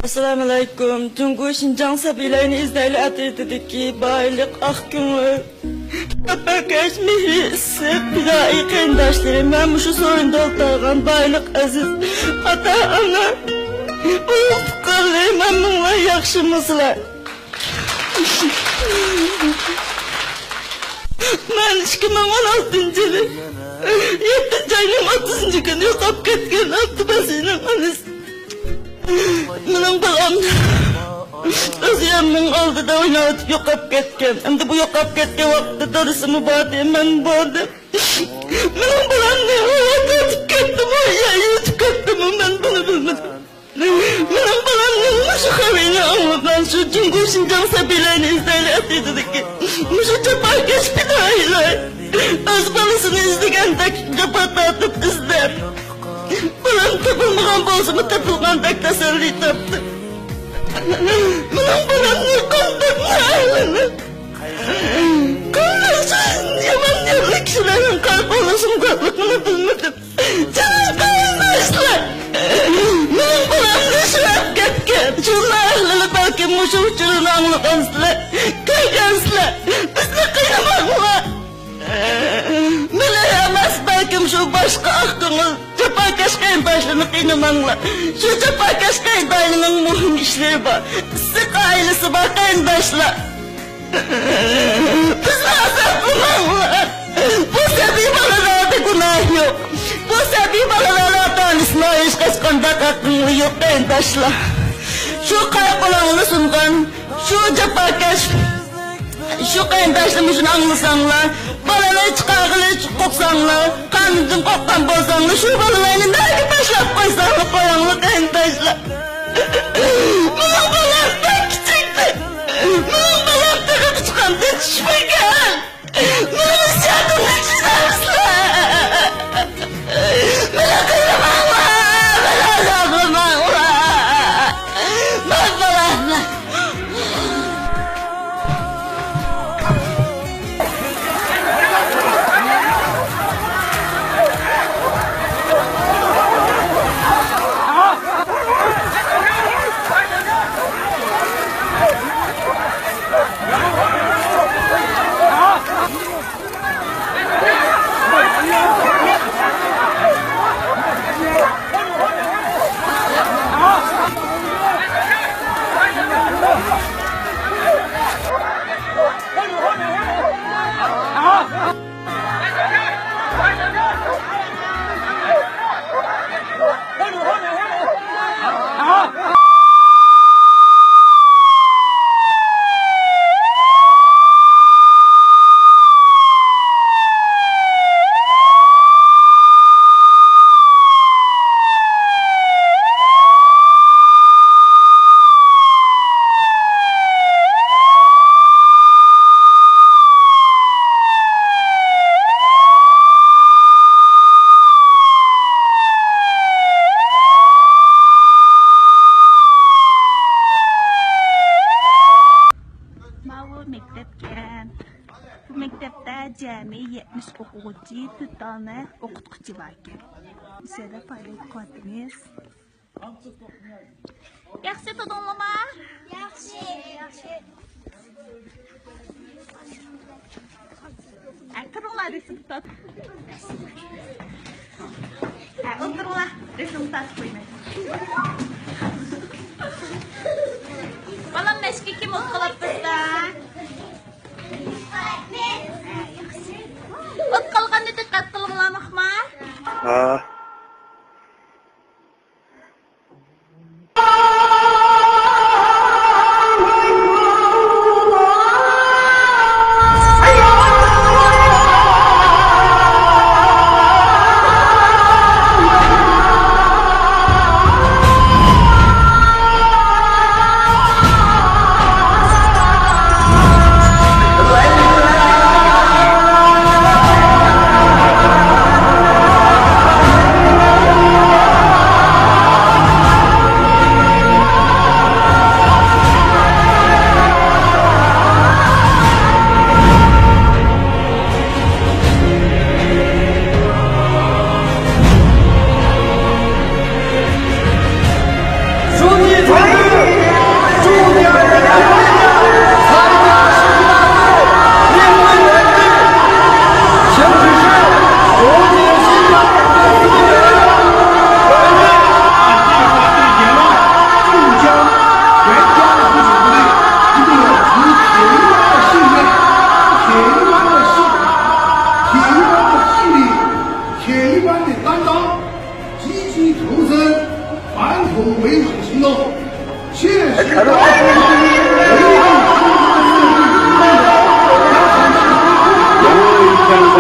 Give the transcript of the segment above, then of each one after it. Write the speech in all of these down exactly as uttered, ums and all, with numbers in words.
ئەسسالامۇئەلەيكۇم. جۇڭگو شىنجاڭ سەبىيلەرنى ئىزدەيلى ئەترىتىدىكى بايلىق، ئاق كۆڭۈل، جاپاكەش، مېھرى ئىسسىق، پىدائىي قېرىنداشلىرىم ۋە مۇشۇ سورۇندا ئولتۇرغان بايلىق ئەزىز ئاتا-ئانا، ئۇرۇق-تۇغقانلىرىم، ھەممىڭلار ياخشىمۇسىلەر؟ مەن ئىككى مىڭ ئون ئالتىنچى يىلى يەتتىنچى ئاينىڭ ئوتتۇزىنچى كۈنى يوقاپ كەتكەن ئابدۇبەسىرنىڭ ئانىسى. مېنىڭ بالام ئۆز يېرىمنىڭ ئالدىدا ئويناۋېتىپ يوقاپ كەتكەن. ئەمدى بۇ يوقاپ كەتكەن ۋاقىتتا دادىسىمۇ باردى، مەنمۇ باردىم. مېنىڭ بالامنى ئۇ يەردە ئۇنتۇپ كەتتىمۇ يا يۇتۇپ كەتتىمۇ، مەن بۇنى بىلمىدىم. مېنىڭ بالامنىڭ مۇشۇ خەۋىرىنى ئاڭلىغان شۇ جۇڭگو شىنجاڭ سەبىيلەرنى ئىزدەيلى ئەترىتىدىكى مۇشۇ جاپاكەش پىدائىيلار ئۆز بالىسىنى ئىزدىگەندەك جاپا تارتىپ ئىزدەپ، بالام تاپىلمىغان بولسىمۇ، تېپىلغاندەك تەسەللى تاپتىم. مېنىڭ بالامنى قانداق ئەھلىنى، قانداق يامان نىيەتلىك كىشىلەرنىڭ قارا قولىدا سۇنغانلىقىنى بىلمىدىم. جېنىم قېرىنداشلار، مېنىڭ بالامنى ئۇچۇرلاپ كەتكەن شۇ ئەھلىنى بەلكىم مۇشۇ ئۇچۇرنى ئاڭلىغانسىلەر، كۆرگەنسىلەر. بىزنى قىينىماڭلار. مېنى ئەمەس، بەلكىم شۇ باشقا ئاق كۆڭۈل جاپاكەش قېرىنداشلىرىنى قىينىماڭلار. شۇ جاپاكەش قېرىنداشلىرىنىڭ مۇھىم ئىشلىرى بار، ئىسسىق ئائىلىسى بار قېرىنداشلار. بىزنى ئازابلىماڭلار. بۇ سەبىي بالىلاردا گۇناھ يوق. بۇ سەبىي بالىلارنىڭ ئاتا-ئانىسىنىڭ ھېچقانداق ھەققى يوق قېرىنداشلار. شۇ قارا قولىڭىزنى سۇنغان شۇ جاپاكەش، شۇ قېرىنداشلىرىم، شۇنى ئاڭلىساڭلار، بالىلار چىقارغىلى قورقساڭلار، قانۇندىن قورققان بولساڭلار، شۇ بالىلارنى نەگە تاشلاپ قويساڭلار قويۇڭلار قېرىنداشلار. مېنىڭ بالام بەك كىچىكتى. مېنىڭ بالام تېخى قۇچقاندىن چۈشمىگەن. مېنىڭ ھېسسىياتىمنى چۈشىنەمسىلەر؟ مېنى قىينىماڭلار، مېنى ئازابلىماڭلار. مەن بىلەمەن. ماۋۇ مەكتەپكەن. بۇ مەكتەپتە جەمئىي يەتمىش ئوقۇغۇچى، تۆت دانە ئوقۇتقۇچى باركەن. مۇشۇ يەردە پائالىيەت قىلىۋاتىمىز. ياخشى تۇردۇڭلارمۇ؟ ياخشى، ياخشى. ھە، تۇرۇڭلار، رەسىم تارتىپ. ھە، ئولتۇرۇڭلار، رەسىم تارتىپ قويىمەن. بالام، مەشىقكە كىم ئوت قالاپ بىزدە؟ ئوت قالغاننى دىققەت قىلىڭلار، ماقما. ھە. 重申反恐维稳行动，切实打击维护中国自主权利的挑战。扬威江山，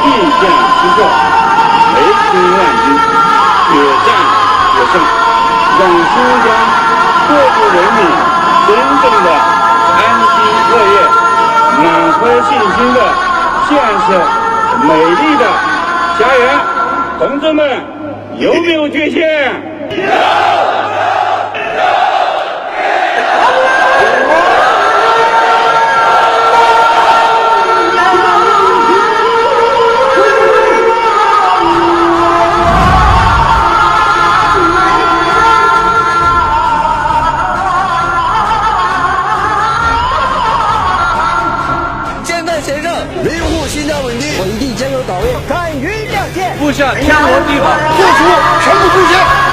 立将之势，雷霆万钧，血战决胜，让新疆各族人民真正的安居乐业，满怀信心的建设美丽的家园。同志们， 有没有决心？坚决执政，维护新疆稳定，稳定坚守岗位，敢于亮剑，布下天罗地网，做出全部贡献。